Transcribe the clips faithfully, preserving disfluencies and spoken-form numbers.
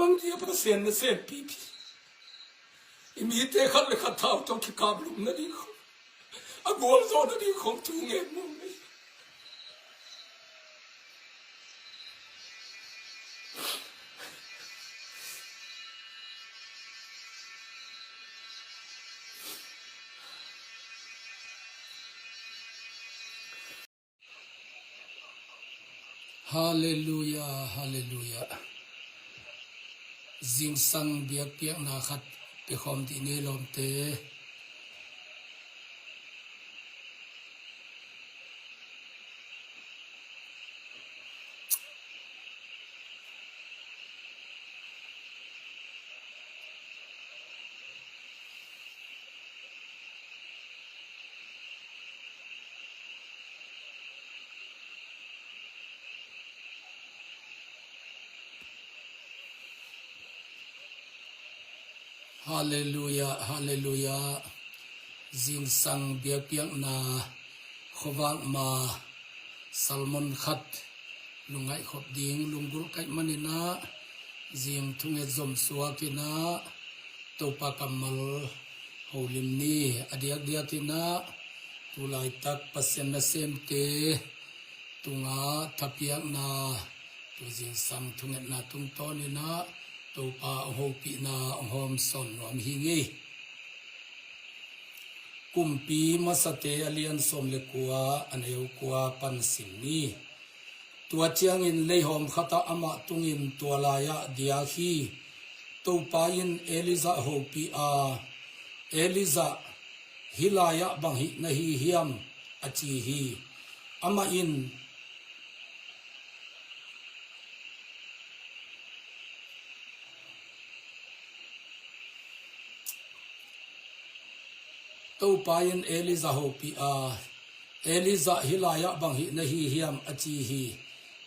Bang dia Pasian na sem pipi. I mite khat le khat thau tawh kikap lum nading khong, a gualzawh nading khong thu ngen mawk ngei. Halleluia, halleluia. Zingsang biakpiakna khat pia khawm dih ni lawmte. Halleluia, halleluia. Zingsang biakpiakna khuavak ma sermon khat lungngaih khop ding lunggulh kaih manin ah, zing thunget zom suakin ah, Topa kammal holim ni. A diakdiakin ah, tu laitak Pasian nasemte tungah thapiakna, tu zingsang thungetna tungtawnin ah, Topa hong hopihna hong hawmsawn nuam hi ing ei. Kumpi Masate a lian sawm le kua, a neu kua pan sim ni. Tua ciangin leihawm khatah amah tungin tua lai-ah diak hi. Topa in Elijah hopih a, "Elijah, hih lai-ah bang hih na hi hiam?" a ci hi. Amah in, Topa in Elijah hopih a, "Elijah, hih lai-ah bang hih na hi hiam?" a ci hi.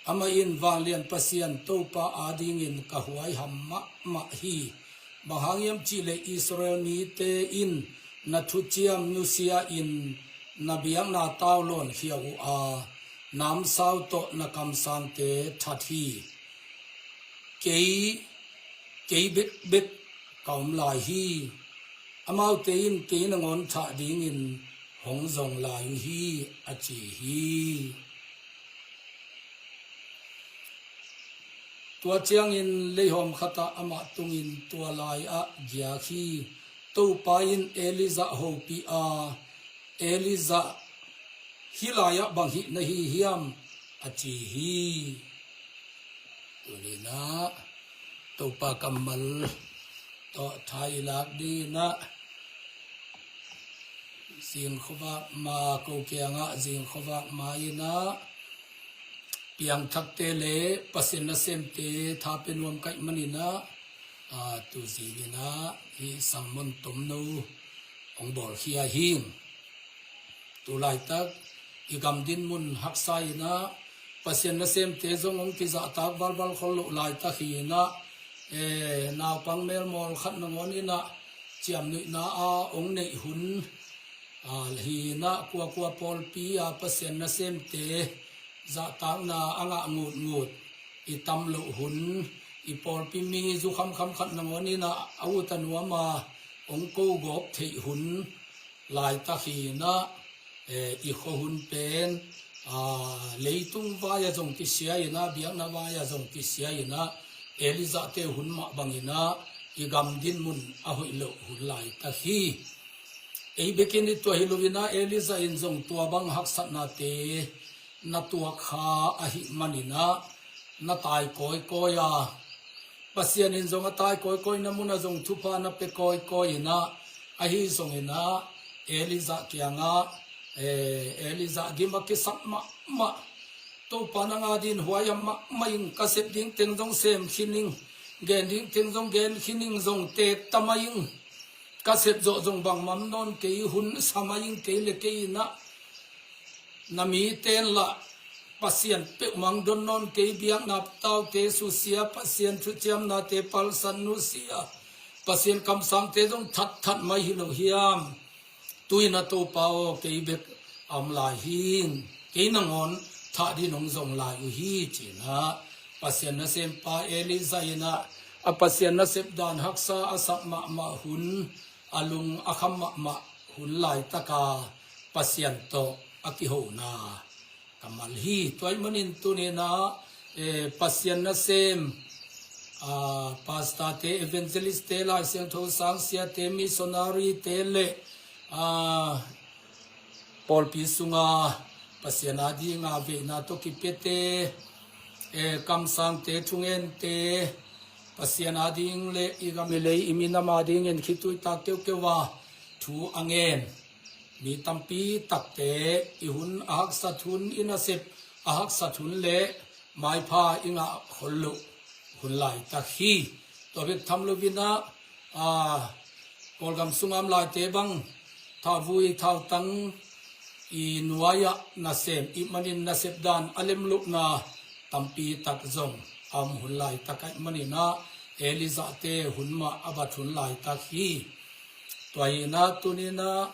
Amah in, "Vanglian Pasian Topa adingin ka huaiham mahmah hi. Bang hang hiam cihleh Israel mite in na thuciam nusia-in na biakna tau lawnkhia uh a, namsau tawh na kamsangte that hi. Kei, kei bekbek ka om lai hi. Amaute in kei nangawn thah dingin hong zong lai uh hi," a ci hi. Tua ciangin leihawm khatah amah tungin tua lai-ah diak hi. Topa in Elijah hopih a, "Elijah, hih lai-ah bang hih na hi hiam?" a ci hi. Tuni-in ah Topa kammal tawh tha i lak dingin ah, zing khuavak ma ko kiangah, zing khuavak ma-in ah piangthakte le Pasian nasemte tha pia nuam kaih manin ah, a, tu zingin ah hih sermon tomno hong bawlkhia hi. Tu laitak i gam dinmun haksa-in ah, Pasian nasemte zong hong kizahtak valval khol loh laitak hi-in ah, eh, naupang melmawl khat nangawn in ah ciamnuihna a hong neih hun, a, hi-in ah, kuakua pawlpi a Pasian nasemte zahtakna a ngah ngutngut i tam loh hun, i pawlpi mi zu khamkham khat nangawn in ah a ut a nuam a hong ko gawp theih hun laitak hi-in ah, eh, i khuahun pen, a, leitung vai-ah zong kisia-in ah, biakna vai-ah zong kisia-in ah, Elijah-te hun mah bangin ah i gam dinmun a hoih loh hun laitak hi. Ei bekin i tua hi lo-in ah, Elijah in zong tua bang haksatnate na tuak kha ahih manin ah na tai kawikawi a, Pasian in zong a tai kawikawina munah zong thupha na pia kawikawi-in ah, ahi zongin ah Elijah kiangah, eh, Elijah gim a kisak mahmah, "Topa, nang adingin huaiham mahmah ing, ka sep ding teng zong sem khin ing, gen ding teng zong gen khin ing, zong teek ta mai ing. Ka sep zawh zong bangmah om nawn kei, hun sa mai ing kei le kei-in ah. Na mite in lah Pasian peuhmah hong don nawn kei, biakna taute susia, Pasian thuciamnate palsan nusia, Pasian kamsangte zong thatthat mai hi lo hiam? Tu-in ah Topa aw, kei bek a om lai hi. Kei nangawn thah dingin hong zong lai uh hi," ci-in ah Pasian nasempa Elijah in ah a Pasian nasep dan haksa a sak mahmah hun, a lung a kham mahmah hun laitaka Pasian tawh a kihona kammal hi. Tua ahih manin tuni-in ah, eh, Pasian nasem, ah, pastor-te, evangelist-te, Lai Siangtho sangsiate, missionary-te le, ah, pawlpi sunga Pasian adinga veina tawh kipiate, eh, kamsangte, thungente, Pasian ading le i gam i lei i minam adingin khitui tak keukeu a thu a ngen mi tampi takte, i hun a haksat hun, i nasep a haksat hun le maipha i ngah khol loh hun laitak hi. Tua bek tham loin ah, ah, Kawlgam sunga om laite bang thauvui thautang i nuai-ah nasem i hih manin nasep dan a lemlohna tampi tak zong a om hun laitak ahih manin ah, Elijah-te hun mah a bat hun laitak hi. Tua hi-in ah tuni-in ah,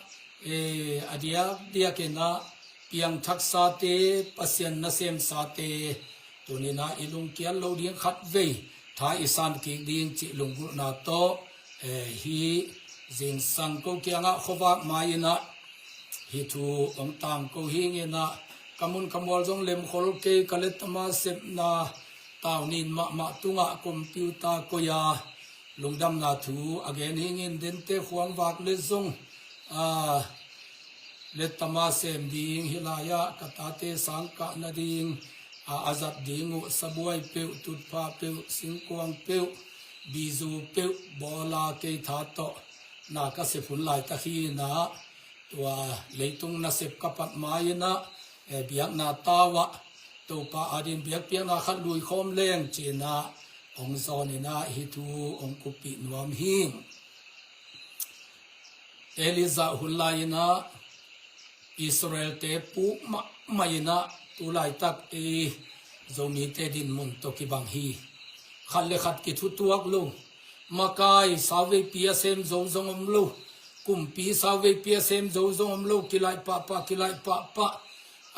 eh, a diakdiakin ah piangthaksate, Pasian nasemsate, tuni-in ah i lungkiat loh ding, khatvei tha i san kik ding cih lunggulhna tawh, eh, hih zingsang ko kiangah khuavak mai-in ah hih thu hong tangko hi ing in ah, ka mun ka mual zong lemkhol kei, ka lettama sepna tau nin mahmah tungah computer koi-a lungdamna thu a gen hi ing in, Dente khuang vak le zong, ah, lettama sem ding, hih lai-ah ka tate sang kah nading, ah, a zat ding uh sabuai peuh, tutphah peuh, singkuang peuh, bizu peuh bawl a, kei tha tawh na ka sep hun laitak hi in ah, tua leitung nasep ka pat mai-in ah, eh, biakna tau-ah Topa adingin biakpiakna khat lui khawm leng ci-in ah hong zawn in ah hih thu hong kuppih nuam hi. Elijah hun lai-in ah Israel-te puk mahmah in ah, tu laitak ei Zomite dinmun tawh kibang hi. Khat le khat kithutuak lo, makai sauveipi a sem zo zong om lo, kumpi sauveipi a sem zo zong om lo, kilaih pahpah, kilaih pahpah,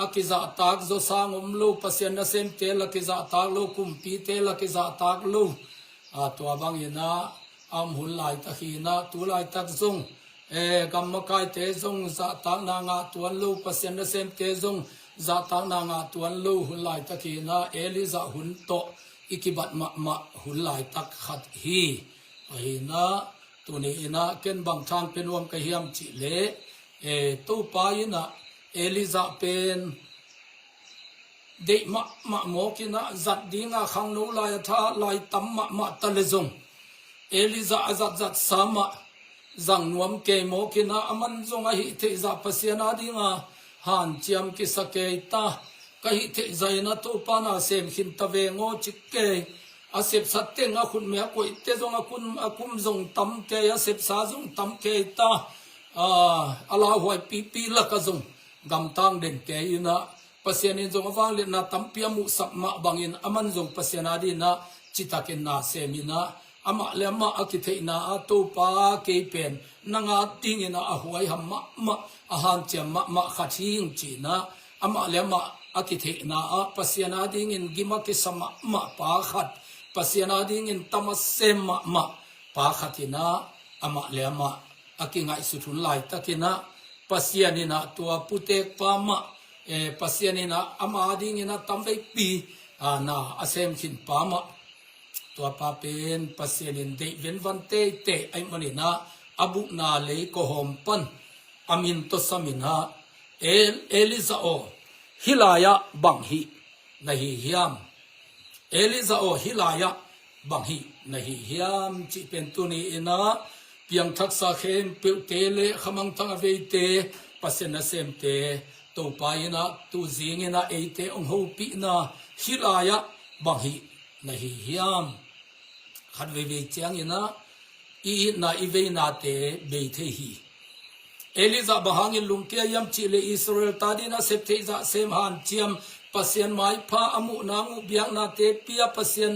a kizahtak zaw sang om lo, Pasian nasemte la kizahtak lo, kumpite la kizahtak lo. A, tua bangin ah a om hun laitak hi in ah, tu laitak zong, eh, gam makaite zong zahtakna ngah tuan lo, Pasian nasemte zong zahtakna ngah tuan lo hun laitak hi in ah, Elijah hun tawh i kibat mahmah hun laitak khat hi. Ahi in ah, tuni-in ah ken bang thang pe nuam ka hiam cih leh, eh, Topa in ah Elijah pen deih mahmah mawk in ah, zat dinga khangno lai a tha lai tam mahmah ta le zong, Elijah a zatzatsa mah zang nuam kei mawk in ah, aman zong a hih theih zah Pasian adinga hanciam kisa kei ta, ka hih theih zah in ah Topa na sem khin ta veng aw ci kei. A sepsa teng a khutme a koihte zong a kum, a kum zong tam kei, a sepsa zong tam kei ta, ah, a lauhuai pipi lakah zong gamtang den kei in ah, Pasian in zong a vangliatna tampi a muhsak mah bangin aman zong Pasian adingin ah citakin na sem in ah, amah le amah a kitheihna ah, Topa, kei pen nang adingin ah a huaiham mahmah, a hanciam mahmah khat hi ing ci-in ah, amah le amah a kitheihna ah Pasian adingin gim a kisa mahmah pa khat, Pasian adingin tam a sem mahmah pa khat in ah amah le amah a kingaihsut hun laitakin ah, Pasian in ah tua putek pa mah, eh, Pasian in ah ama adingin ah tamveipi, ah, na a sem khin pa mah, tua pa pen Pasian in deih venvan teitei ahih manin ah, a bukna lei kawhawm pan a min tawh sam in ah, El-, Elijah aw, hih lai-ah bang hih na hi hiam? Elijah aw, hih lai-ah bang hih na hi hiam cih pen tuni-in ah piangthaksa khempeuhte le khamangthang a veite, Pasian nasemte, Topa in ah tu zingin ah eite hong hopihna hih lai-ah bang hih na hi hiam? Khat veivei ciangin ah i itna i veinate bei thei hi. Elijah bang hangin lungkia hiam cih leh Israel-te adingin a sep theih zah sem hanciam, Pasian maipha, a muhna muh, biaknate pia, Pasian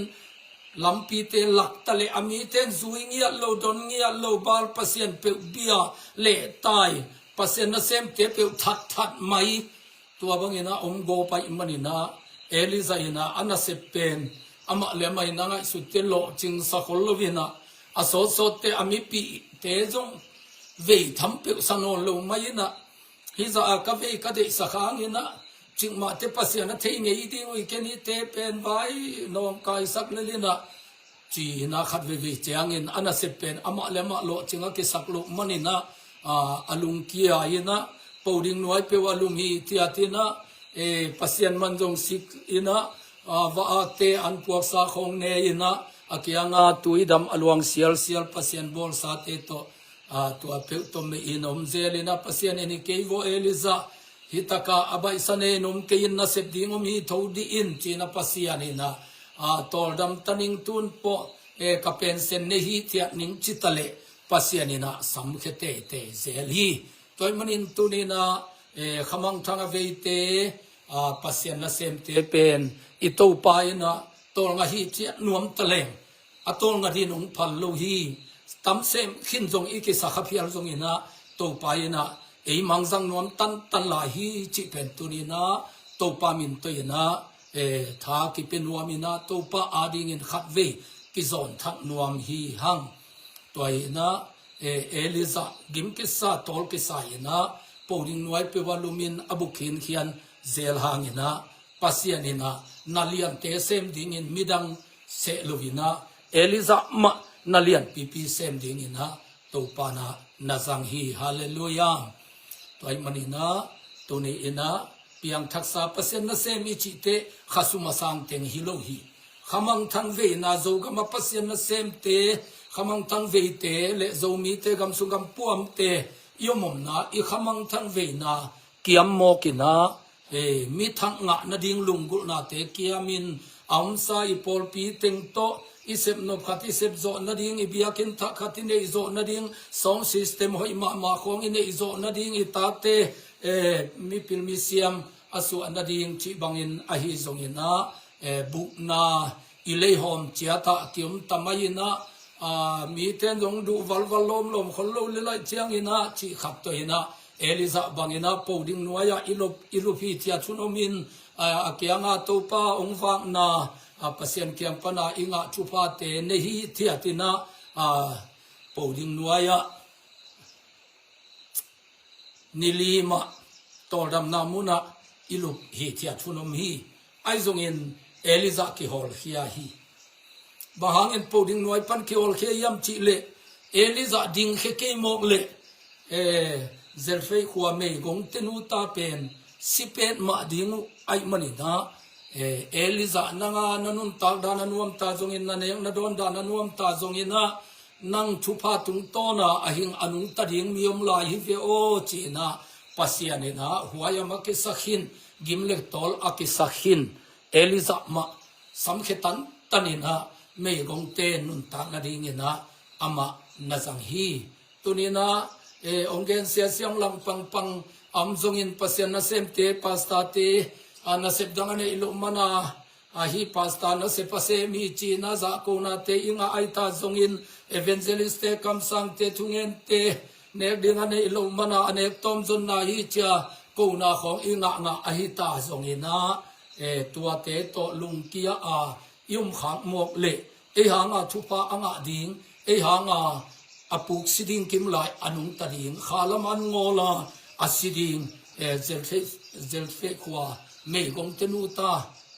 lampite lak ta leh a mite in zui ngiat lo, don ngiat lo, Baal pasian peuh bia leh tai, Pasian nasemte peuh thatthat mai. Tua bangin ah om gawp ahih manin ah, Elijah in ah a nasep pen amah le amah in a ngaihsutte lawhcingsa khol lo in ah, a sawtsawtte a mipihte zong vei tham peuhsa nawn lo mai in ah, hih zah a ka vei ka deihsak hangin ah, cikmahte Pasian a thei ngei ding uh hi ken, hihte pen vai nawngkaisak lel in ah, ci-in ah khat veivei ciangin a nasep pen amah le amah lawhcing a kisak loh man in ah, a, a lungkia in ah, po ding nuai peuh a lum hithiat in ah, e, Pasian man zong sik in ah, a, va-akte an puaksa khawng ne in ah, a kianga tuidam a luang sialsial Pasian bawlsate tawh, a, tua peuh tawh mei in om zel in ah, Pasian in hi kei vaw Elijah, hih takah a baihsa nei in om kei in, nasep ding om hi, tho dih in, ci-in ah Pasian in ah, a, tawldam ta ning, tun pawh, e, ka pension nei hithiat ning, ci ta leh Pasian in ah samkhia teitei zel hi. Tua ahih manin tuni in ah, e, khamangthang a veite, a, Pasian nasemte pen i Topa in ah tawlnga hithiat nuam ta leng, a tawlnga ding hong phal lo hi. Tam sem khin zong i kisa kha phial zongin ah, Topa in ah ei mangzang nuam tantan lai hi cih pen tuni in ah Topa min tawh in ah, e, tha kipia nuam in ah, Topa adingin khatvei kizawn thak nuam hi hang. Tua hi in ah, e, Elijah gim kisa tawl kisa in ah, po ding nuai peuh a lum in a bu khinkhian zel hangin ah, Pasian in ah na liante sem dingin midang seh lo in ah, Elijah mah na lianpipi sem dingin ah Topa in ah na zang hi. Halleluiah. Tua ahih manin ah tuni in ah piangthaksa Pasian nasem i cih teh khasum a sang teng hi lo hi. Khamangthang veina, Zogam a Pasian nasemte, khamangthang veite le Zomite, gamsung gampuamte i om omna, i khamangthang veina kiam mawk in ah, e, mi thak ngah nading lunggulhnate kiamin, a omsa i pawlpi teng tawh i sepnop khat i sep zawh nading, i biakinn thak khat i neih zawh nading, sound system hoih mahmah khawng i neih zawh nading, i tate, e, mipil misiam a suah nading cih bangin ahi zongin ah, e, bukna i leihawm ciat ah kiom ta mai in ah, a, mite in zong duh valval lawmlawm khol lo lel ahih ciangin ah, cih khat tawh in ah, Elijah bangin ah po ding nuai ah i lup, i lup hithiat hun om in, a, a kianga Topa hong vakna, a, Pasian kiang pan a i ngah thuphate nei hithiat in ah, a, po ding nuai ah ni li mah tawldamna mun ah i lup hithiat hun om hi. Ahi zongin Elijah kihawlkhia hi. Bang hangin po ding nuai pan kihawlkhia hiam cih leh, Elijah dingkhia kei mawk leh, e, Zarephath khua meigongte nu ta pen si petmah ding uh ahih manin ah, e, Elijah, nang a na nuntak dan a nuam ta zongin, na nek na dawn dan a nuam ta zongin ah, nang thupha tungtawn a a hing a nungta ding mi om lai hi ve aw, ci-in ah Pasian in ah huaiam a kisak khin, gim le tawl a kisak khin Elijah mah samkhia tantan in ah meigongte nuntak nadingin ah amah na zang hi. Tuni in ah, e, hong gensia siang lang pangpang a om zongin, Pasian nasemte, pastorte, a, nasep dang a neih loh man a, a, hih pastor nasep a sem hi ci-in ah zahkonate i ngah ahi ta zongin, evangelistte, kamsangte, thungente, nek ding a neih loh man a, a nek tawm zonna hi ci-a kona khawng i ngahngah ahi ta zongin ah, e, tuate tawh lungkia a i om khak mawk leh, ei hanga thupha a ngah ding, ei hanga a puk si ding kim lai a nungta ding, kha lam an ngawl a a si ding, e, Zarephath, Zarephath khua meigongte nu ta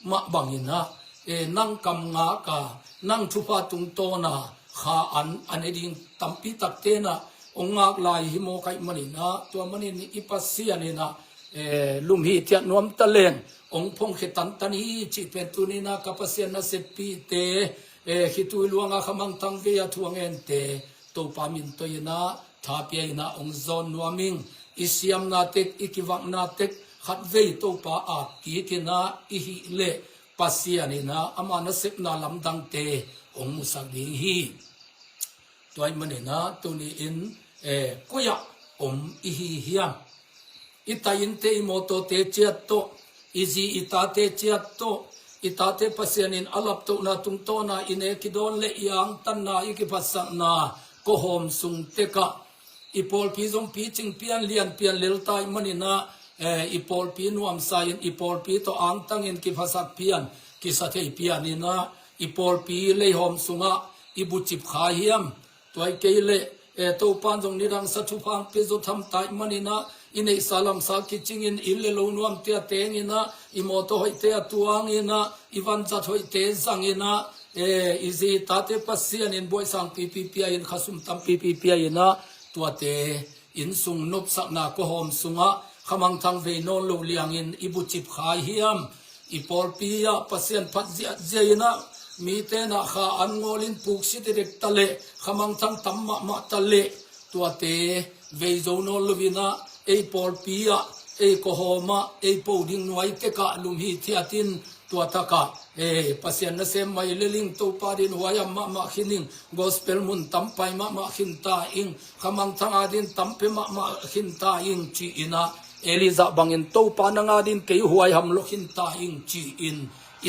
mah bangin ah, e, nang kam ngak a, nang thupha tungtawn a kha an a ne ding tampi takte in ah hong ngak lai hi mawk ahih manin ah, tua manin i Pasian in ah, e, lum hithiat nuam ta leng hong phongkhia tantan hi cih pen tuni in ah ka Pasian naseppihte, e, khitui luang a khamangthang vei a thu a ngente, Topa min tawh in ah tha pia in ah hong zawn nuam ing. I siamna tek, i kivakna tek khatvei Topa ap kik in ah i hih leh, Pasian in ah ama nasepna lamdangte hong musak ding hi. Tua ahih manin ah tuni in, e, koi ah om i hi hiam? I ta innte, i mawtawte ciat tawh, i zi i tate ciat tawh, i tate Pasian in a laptohna tungtawn a i nek i dawn le i angtanna, i kiphatsakna kawhawm sung tek ah, i pawlpi zong picing pian, lian pian lel ta ahih manin ah, e, i pawlpi nuamsa in, i pawlpi tawh angtang in kiphasak pian, kisa thei pian in ah, i pawlpi leihawm sungah i bucip kha hiam? Tua hi kei leh, e, Topan zong nidang sa thupha hong pia zo tham ta ahih manin ah, i neihsa lamsa kicingin inn le lo nuamte a tengin ah, i mawtaw hoihte a tuangin ah, i vanzat hoihte zangin ah, e, i zi i tate Pasian in buaihsang pipi pia in, khasum tam pipi pia in ah, tuate inn sung nopsakna kawhawm sungah khamangthang vei nawn lo liangin i bucip kha hiam? I pawlpi ah Pasian phat ziahziah in ah, mite in ah kha an ngawlin puksi dekdek ta leh, khamangthang tam mahmah ta leh, tuate vei zo nawn lo in ah, ei pawlpi ah, ei kawhawm ah, ei po ding nuai tek ah lum hithiat in, tua tak ah, e, Pasian nasem mai lel ing, Topa adingin huaiham mahmah khin ing, gospel mun tam pai mahmah khin ta ing, khamangthang adingin tam pia mahmah khin ta ing ci-in ah, Elijah bangin Topa nang adingin kei huaiham lua khin ta ing ci-in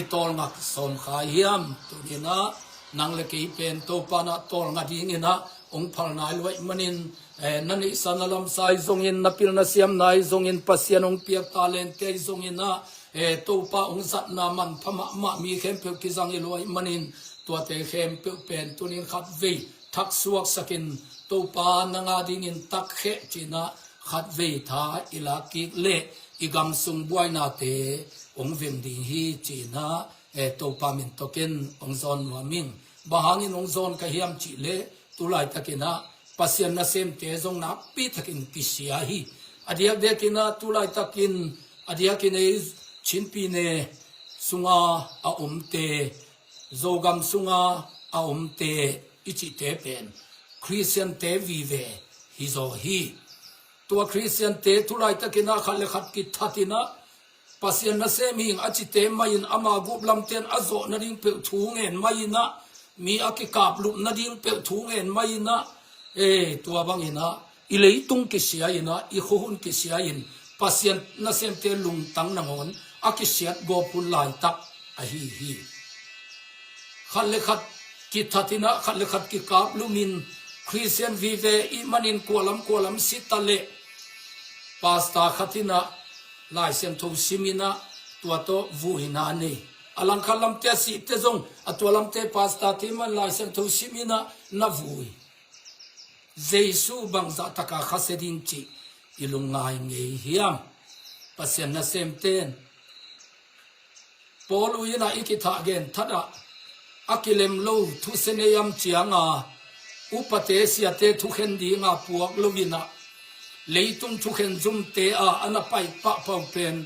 i tawlngak sawm kha hiam? Tuni-in ah nang le kei pen Topa in ah tawlnga dingin ah hong phal nai lo ahih manin, e, na neihsa na lamsa ahi zongin, na pil na siamna ahi zongin, Pasian hong piak talente ahi zongin ah, e, Topa hong zatna manpha mahmah mi khempeuh kizang hi lo ahih manin, tuate khempeuh pen tuni-in khatvei thaksuaksakin, Topa nang adingin takkhe ci-in ah khatvei tha i lak kik leh i gam sung buainate hong veng ding hi ci-in ah, e, Topa min tawkin hong zawn nuam ing. Bang hangin hong zawn ka hiam cih leh, tu laitakin ah Pasian nasemte zong nakpi takin kisia hi. A diakdiakin ah tu laitakin, a diakin ei Chin pyine sunga a omte, Zogam sunga a omte i cihte pen Khristiante vive hi zaw hi. Tua Khristiante tu laitakin ah khat le khat kithatin ah, Pasian nasem hi ing a cite mah in ama gup lamte in a zawh nading peuh thu ngen mah in ah, mi a kikaplup nading peuh thu ngen mah in ah, e, tua bangin ah i leitung kisia in ah, i khuahun kisia in, Pasian nasemte lungtang nangawn a kisiat gawp hun laitak ahi hi. Khat le khat kithatin ah, khat le khat kikaplumin, Khristian vive ih manin kualam kualam si ta leh, pastor khat in ah Lai Siangtho simin ah tua tawh vuina nei. A langkhat lamte a sihte zong, a tua lamte pastor te man Lai Siangtho simin ah na vui. Jesu bangzah taka khasia ding cih i lungngai ngei hiam? Pasian nasemte in Paul u in ah i kithah gen that ah, a kilem lo thusia nei am cianga, upate siate thukhen dinga puak lo in ah, leitung thukhen zumte ah a na pai pahpah uh pen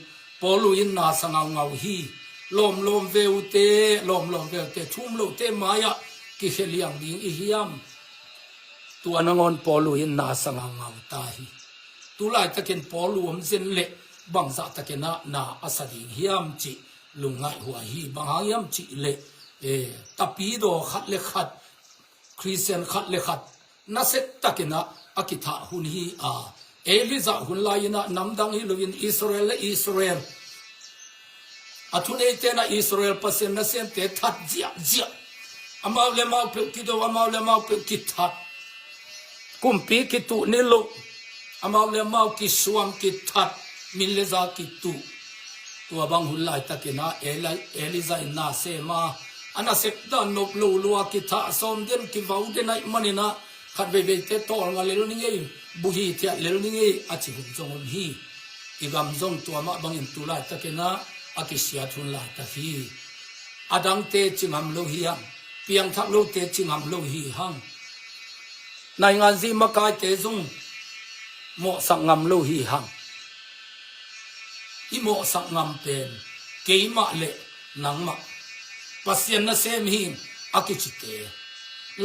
Paul u in na sa ngaungau hi. Lawmlawm veute, lawmlawm veute, thum lote mai-ah kikhia liang ding i hiam? Tua nangawn Paul u in na sa ngaungau ta hi. Tu laitakin Paul u om zen leh bangzah takin ah na a sa ding hiam cih lungngaih huai hi. Bang hang hiam cih leh, e, tapidaw khat le khat, Khristian khat le khat, naset takin ah a kithah hun hi a, Elijah hun lai-in ah namdang hi loin Israel le Israel, a thuneite in ah Israel Pasian nasemte that ziahziah. Amau le amau peuh kido, amau le amau peuh kithat. Kumpi kituh ni loh, amau le amau kisuam kithat, min le za kituh. Tua bang hun laitakin ah Eli-, Elijah in na sem a, a nasep dan nop lo lua, kithah sawm den, kivau den ahih manin ah, khat veiveite tawlnga lel ni ngei, buhi thiat lel ni ngei a ci hun zong om hi. I gam zong tua mah bangin tu laitakin ah a kisiat hun laitak hi. A dangte ci ngam lo hi hang, piangthak lote ci ngam lo hi hang. Nainganzi makaite zong mawhsak ngam lo hi hang. I mawhsak ngam pen keimah le nangmah, Pasian nasem hi ing a kicite,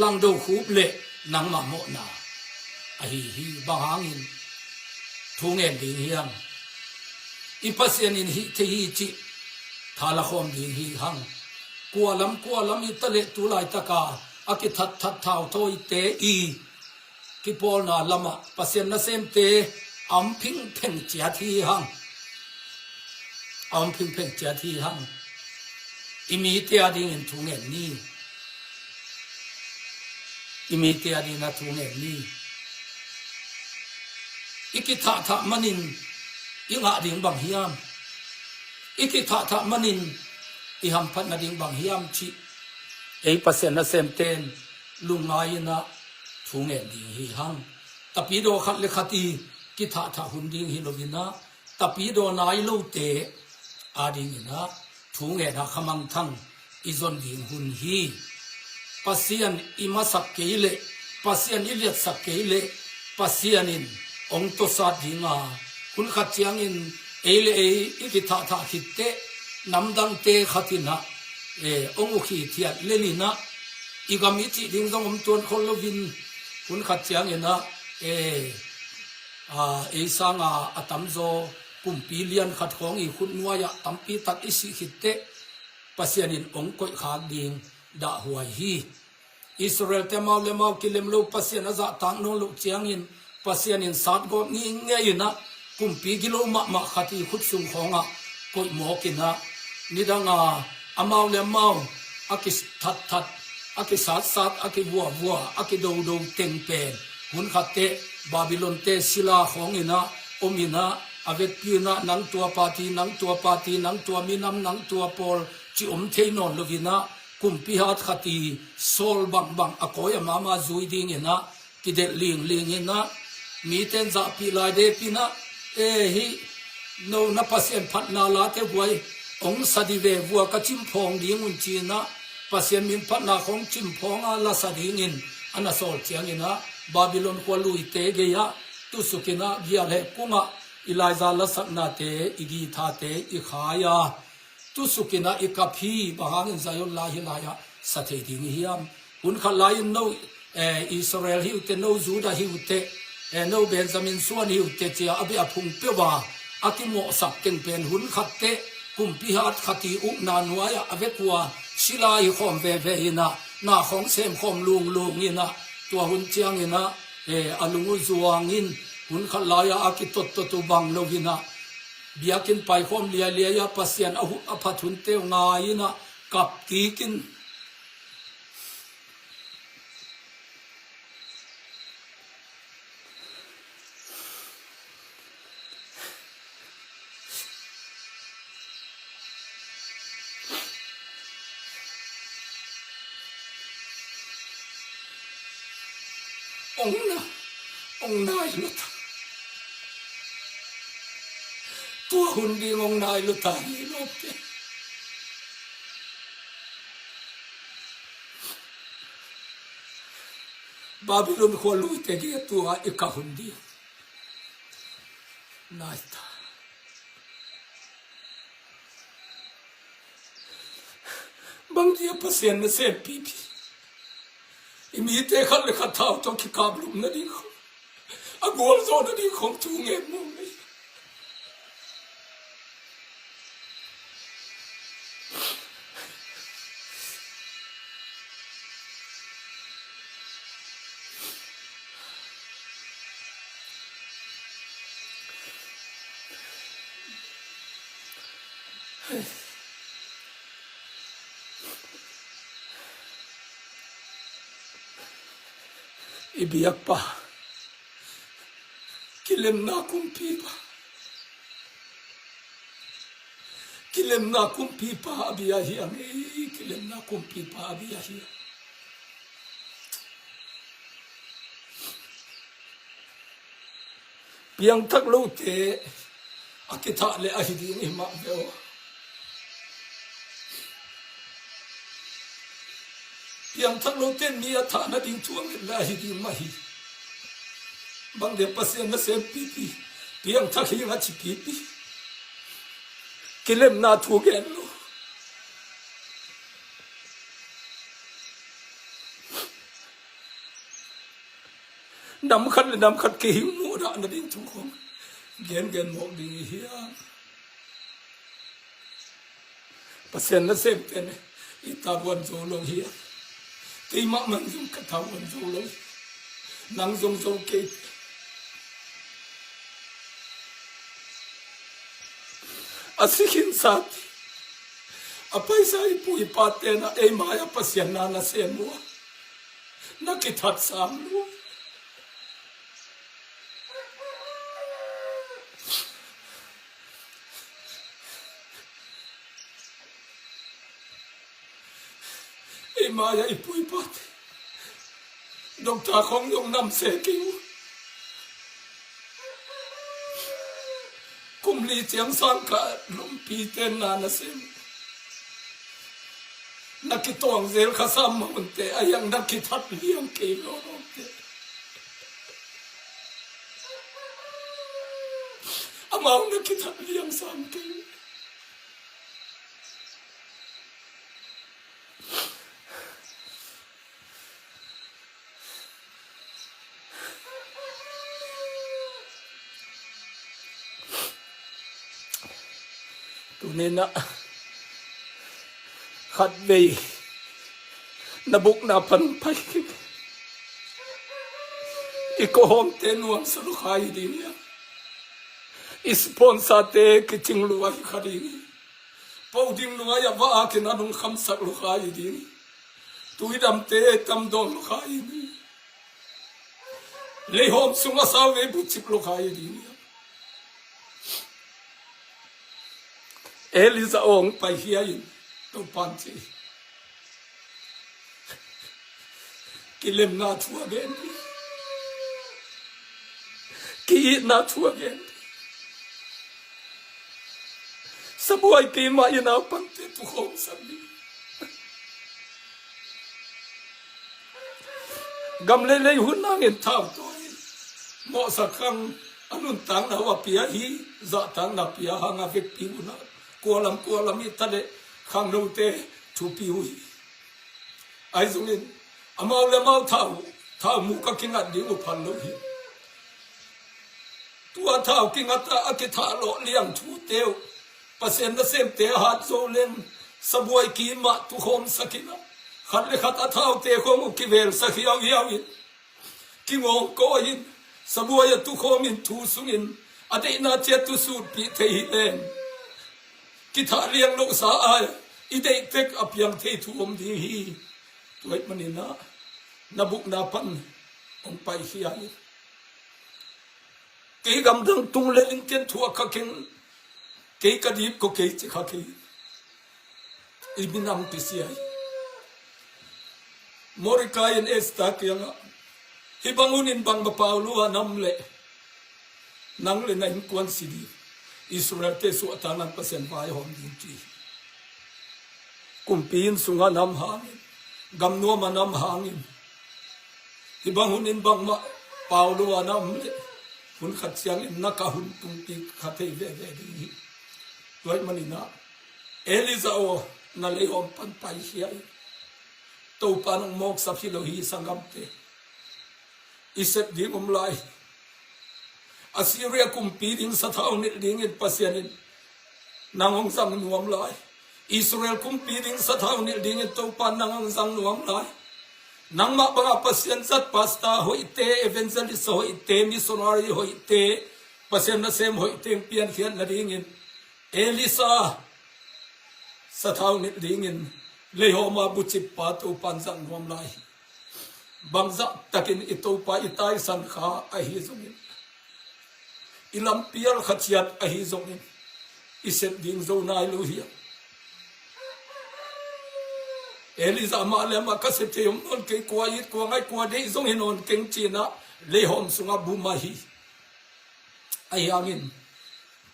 langdo khup le nangmah mawhna ahi hi. Bang hangin thu ngen ding hiam? I Pasian in hih thei hi cih thalakhawm ding hi hang. Kualam kualam i ta leh tu laitaka a kithatthat thauthawite i kipawlna lamah Pasian nasemte a om phingpheng ciat hi hang. A om phingpheng ciat hi hang. I mite adingin thu ngen ni. I mite adingin a thu ngen ni. I kithahthah manin i ngah ding bang hiam? I kithahthah manin i hamphat nading bang hiam cih Ei Pasian nasemten lungngai inah thu ngen ding hi hang. Tapidaw khat le khat i kithahthah hun ding hi lo inah, tapidaw nai lote ading inah thu ngenah khamangthang i zon ding hun hi. Pasian i masak kei leh, Pasian i liatsak kei leh, Pasian in hong tawsat ding a, hun khat ciangin ei le ei i kithahthah khit teh namdangte khat inah, eh, hong ukhiathiat lel inah, i gam i cih ding zong om tuan khol loin, hun khat ciang inah, eh, a, ei sanga a tamzaw kumpi lian khat khawng i khut nuai-ah tampi tak i sih khit teh Pasian in hong koihkhak ding dahhuai hi. Israel-te amau le amau kilem lo, Pasian a zahtak nawn loh ciangin Pasian in satgawp ngingei inah kumpi gilo mahmah khat i khut sung khawngah koih mawk inah, nidanga amau le amau a kithatthat, a kisatsat, a kivuavua, a kidodo teng pen hun khat teh Babylon-te sila khawng inah om inah, a vekpi inah nang tua party, nang tua party, nang tua minam, nang tua pawl ci om thei nawn lo inah, kumpi hat khat i sawl bangbang a kawi a mama zui ding inah kidelh lingling inah, miten zahpih lai dep inah, eh, hih no na Pasian phatna late guai hong sa dih ve, vua ka cimphawng ding un ci inah, Pasian min phatna khawng cimphawng a lasa dingin a na sawl ciang inah, Babylon khua luite gei-ah tusuk inah gialhep kungah i laiza lasaknate, i guitarte i khai a, tusuk inah i kap hi. Bang hangin Zion lai hih lai-ah sa thei ding i hiam? Hun khat lai-in no, eh, Israel hi uh teh, no Judah hi uh teh, eh, no Benjamin suan hi uh teh ci-a a beh a phung peuh a a kimawhsak teng pen hun khat teh kumpi hat khat i ukna nuai-ah a vekua sila hi khawm veve inah, na khawng sem khawm lunglung inah, tua hun ciang inah, eh, a lung uh zuang in hun khat lai-ah a kitottot uh bang lo inah, biakinn paikhawm liailiai a Pasian a hu-, a phat hunte uh ngai inah kap kik in. Hong na, hong nai lo ta. Tua hun ding hong nai lo ta hi lo te. Babylon khua luite gei-ah tua i kah hun ding nai ta. Bang dia Pasian nasem pipi i mite khat le khat thau tawh kikaplum nading khawng, a gualzawh nading khawng thu ngen mawk lei. I biakpa, kilemna kumpipa, kilemna kumpipa a bia hi a ngei, kilemna kumpipa a bia hi a. Piangthak lote a kithah le ahi ding hi mah ve aw. Piangthak lote mi a thah nading thu a nget le ahi ding mah hi. Bang dia Pasian nasem pipi piangthak hi nga ci pipi. Kilemna thu gen lo. Nam khat le nam khat kihing muh dah nading thu khawng gengen mawk ding i hiam? Pasian nasem pen i tavuan zo lo hiam? Keimah man zong ka tavuan zo lo hi. Nang zong zo kei. A si khinsa ti a paisa i pu i pa tenah ei mai-ah Pasian na na sem uh a, na kithat sam lo. I Mai-ah i puipate, Doctor khong zong namse kei uh. Kum li ciang sang ka lumpite na na sem, na kitawng zel kha sam mahunte a hiang na kithat liang kei lawlawte. Amau na kithat liang sam kei. Tuninah khatvei na bukna pan pai kik i kawhawmte nuamsa lukha i ding ia, i sponsor-te kicing lua hi kha ding hi. Po ding nuai-ah va akin a nung khamsak lukha i ding hi. Tuidamte tamdawn lukha i ding hi. Leihawm sungah sauvei bucip lukha i ding hi. Elijah aw hong paikhia in, Topan ci. Kilemna thu a gen ding, ki-itna thu a gen ding. Sabuai keimah i naupangte tukhawmsak ding. Gam leilei hun nangin thau tawi mawhsak khang a nuntakna uh a pia hi. Zahtakna pia hang a vekpi uh na kualam kualam i ta leh khangnote thupi uh hi. Ahi zongin amau le amau thau, thau muk a kingat ding uh phal lo hi. Tua thau kingat a, a kithahlawh liang thute uh Pasian nasemte a hat zo leng sabuai kimah tukhawmsak in a, khat le khat a thaute khong uh kivelsak hiauhiau in, kingawngkawi in, sabuai a tukhawm in thu sungin a deihna ciat tusutpih thei hi leng, kithah liang lohsa ai i deih tek a piang thei thu om ding hi. Tua ahih manin ah na bukna pan hong paikhia in. Kei gamdang tung le ling ken thuak kha keng, kei ka dip ko kei ci kha kei. I minam kisia hi. Mordecai in Esther kiangah, hih bang hunin bangmah pau lua nam leh nang le na innkuan si ding, Israel-te suahtakna in Pasian vaihawm ding ci hi. Kumpi inn sungah nam hangin, gamnuam a nam hangin, hih bang hunin bangmah pau lua nam leh hun khat ciangin na ka hun tungpi kha thei veve ding hi. Tua ahih manin ah Elijah aw, na leihawm pan paikhia in. Topa nong mawksak hi lo hi sanggamte. I sep ding om lai. Assyria kumpi ding sathau nilh dingin Pasian in nang hong zang nuam lai. Israel kumpi ding sathau nilh dingin Topa nang hong zang nuam lai. Nangmah bangah Pasian zat pastor hoihte, evangelist hoihte, missionary hoihte, Pasian nasem hoihte hong piankhiat nadingin Elisha sathau nilh dingin leihawm a bucippa Topan zang nuam lai hi. Bangzah takin i Topa i taisan kha ahi zongin, i lampial kha ciat ahi zongin, i sep ding zo nai lo hiam? Elijah amah le amah ka sep thei om nawn kei, kua it kua ngai kua deih zong hi nawn keng ci-in ah leihawm sungah bum ahi. Ahi hangin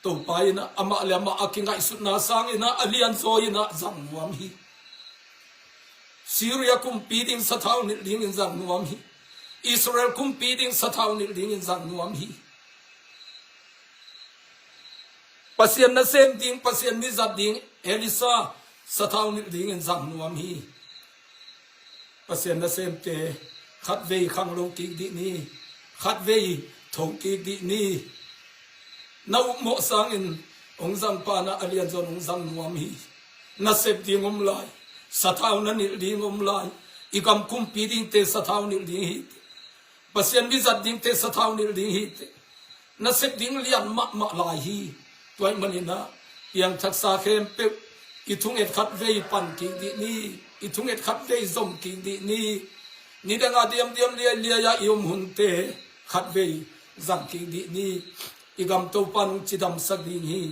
Topa in ah amah le amah a kingaihsutna sangin ah a lianzaw in ah zang nuam hi. Syria kumpi ding sathau nilh dingin zang nuam hi. Israel kumpi ding sathau nilh dingin zang nuam hi. Pasian nasem ding, Pasian mizat ding Elisha sathau nilh dingin zang nuam hi. Pasian nasemte, khatvei khanglo kik dih ni, khatvei tho kik dih ni. Na upmawh sangin hong zangpa in ah a lianzawn hong zang nuam hi. Na sep ding om lai, sathau na nilh ding om lai. I gam kumpi dingte sathau nilh ding hi teh. Pasian mizat dingte sathau nilh ding hi teh. Na sep ding lian mahmah lai hi. Tua ahih manin ah piangthaksa khempeuh i thunget khatvei pan kik dih ni, i thunget khatvei zom kik dih ni. Nidang a diamdiam liailiai a i om hunte khatvei zang kik dih ni. I gam Topa in hong cidamsak ding hi.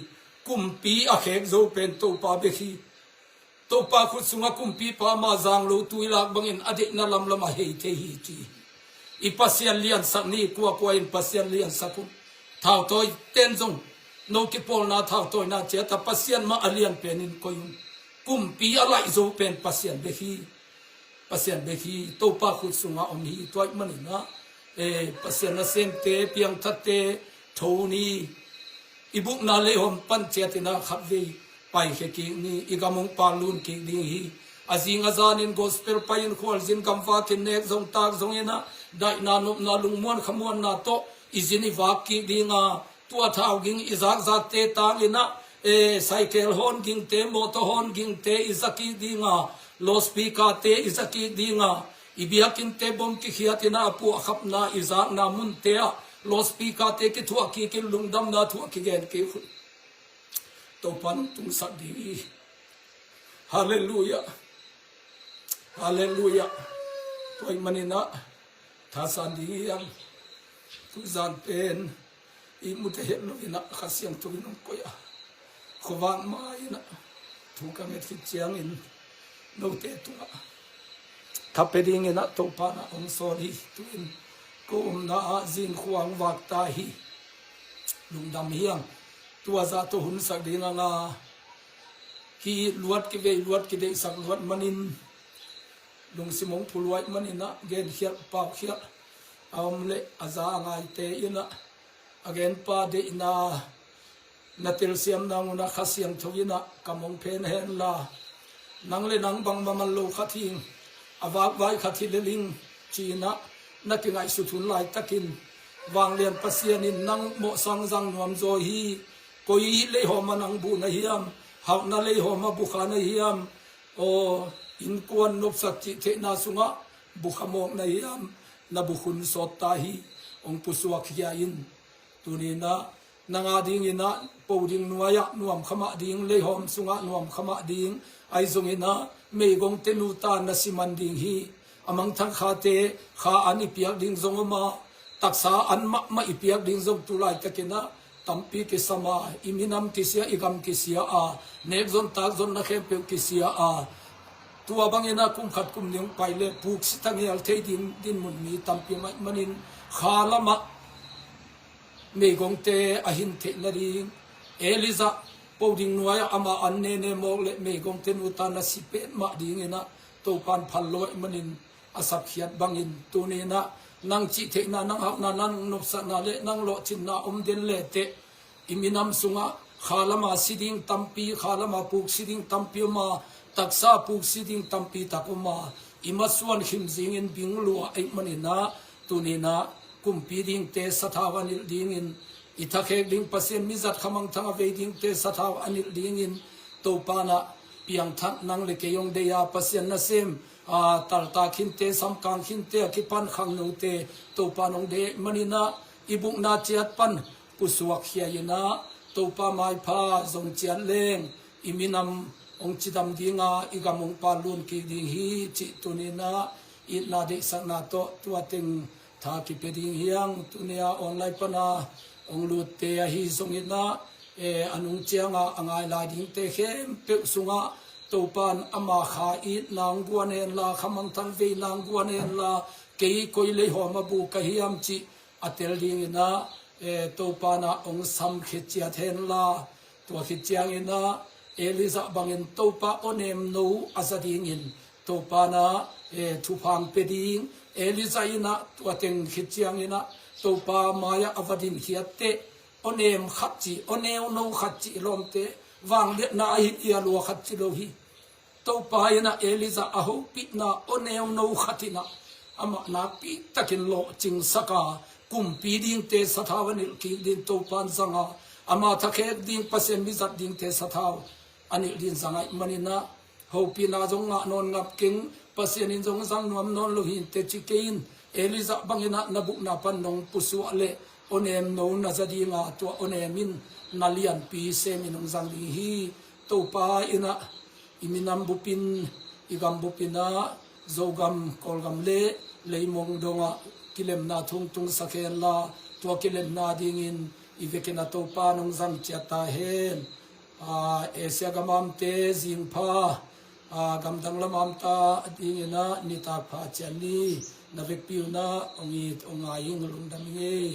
Kumpi a khek zo pen Topa bek hi. Topa khut sungah kumpipa ama zang lo tuilak bangin a deihna lamlam a hei thei hi ci. I Pasian liansak ni, kuakua in Pasian liansak un. Thautawi ten zong no kipawlna thautawina ciata Pasian mah a lian penin koi un. Kumpi a laih zo pen Pasian bek hi. Pasian bek hi. Topa khut sungah om hi. Tuaih maninah, eh, Pasian nasemte, piangthakte, tho ni. I bukna leihawm pan ciatinah khatvei paikhia kik ni, i gam hong pallun kik ding hi. A zing a zanin gospel pai-in khualzin gamvakin nek zong tak zonginah daihna nopna lungmuan khamuanna tawh i zin i vak kik dinga, tua thau ging i zakzakte tanginah, e, saikel hawn gingte, mawtaw hawn gingte i za kik dinga, loudspeaker-te i za kik dinga, i biakinnte bom kikhiatinah a puahkhapna i zakna munte ah loudspeaker-te kithuah kikin lungdamna thuah kigen kik hun. Topa nong tungsak ding hi. Halleluiah. Halleluiah. Tuaih maninah thasan ding hi ang. Tuzan pen i mute het loinah Kha Siangtho in hong koih a, khuavak ma-inah thu ka nget khit ciangin note tungah tha pia dinginah Topa na hong sawl hi. Tu-in ko omna ah zin khua hong vak ta hi. Lungdam hi ang. Tua zah tawh hunsak ding anga, ki luat kivei luat kideihsak luat manin lungsim hong phuluaih maninah genkhialh paukhialh a om leh a za a ngaite inah a genpa deihna na telsiamna ngunah Kha Siangtho inah kam hong phen henla, nang le nang bangmah man lo khat hing, a vakvai khat hi leling cinah na kingaihsut hun laitakin, Vanglian Pasian in nang mawhsang zang nuamzaw hi. Koi leihawma nang bu na hiam? Hauhna leihawma bu kha na hiam? Aw, innkuan nopsak cih theihna sungah bu kha mawk na hiam? Na bu khun sawt ta hi. Hong pusuak khia in. Tuninah nang a dinginah po ding nuai-ah nuam khamah ding, leihawm sungah nuam khamah ding, ahi zonginah meigongte nuta na siman ding hi. A mangthang khate kha an i piak ding zong om a, taksa an mahmah i piak ding zong tu laitakinah tampi kisam a, i minam kisia, i gam kisia a, nekzon takzonna khempeuh kisia a, tua banginah kum khat kum nih hong pai le puksi thangial thei ding dinmun mi tampi maih manin kha lamah meigongte a hin theih nading, Elijah po ding nuai-ah ama an nene mawk le meigongte nuta na si petmah dinginah Topan phal lo ahih manin a sapkhiat bangin tuninah nang cihtheihna, nang hauhna, nang nopsakna le nang lawhcinna om den leteh i minam sungah kha lama si ding tampi, kha lama puksi ding tampi om a, taksa puksi ding tampi tak om a, i masuan khim zingin bing lua ahih maninah tuninah kumpi dingte sathau a nilh dingin, i thakhek ding Pasian mizat khamangthang a vei dingte sathau a nilh dingin Topanah piangthak nang le kei hong dei a, Pasian nasem a, talta khinte, samkang khinte a kipan khangnote Topan hong dei maninah i bukna ciat pan pusuak khia inah Topa maipha zong ciat leng i minam hong cidam dinga, i gam hong pallun kik ding hi cih tuninah itna deihsakna tawh tua teng tha kipia ding hi ang. Tunia online pana hong lutte ahi zonginah, e, a nung cianga a ngai lai dingte khempeuh sungah Topan ama kha itna hong guan henla, khamangthang veina hong guan henla, kei koi leihawma bu ka hiam cih a tel dinginah, e, Topanah hong samkhia ciat henla, tua khit cianginah Elijah bangin Topa awnemno a za dingin Topanah, e, thupha hong pia ding. Elijah inah tua teng khit cianginah Topa mai-ah a va dinkhiatteh awnem khat ci, awneuno khat ci lawmte, vangliatna ahi dia lua khat ci lo hi. Topa inah Elijah a hopihna awneuno khat inah amah nakpitakin lawhcingsak a, kumpi dingte sathau a nilh kik ding Topan zanga, ama thakhek ding Pasian mizat dingte sathau a nilh ding zang ahih maninah hopihna zong ngah nawn ngap keng, Pasian in zong zang nuam nawn lo hinte ci kei in. Elijah banginah na bukna pan nong pusuah le awnemno na za dinga, tua awnem in na lianpi semin hong zang ding hi. Topa inah i minam bupin, i gam bupinah Zogam, Kawlgam le leimong dongah kilemna thung tungsak henla, tua kilemna dingin i vekin a Topa nong zang ciat ta hen. A, Asia gamamte zingpha, Aa, gamdang lam a om ta adingin ah nitak pha ciat ni na vekpi un ah hong it hong ngai ing, lungdam ing ei.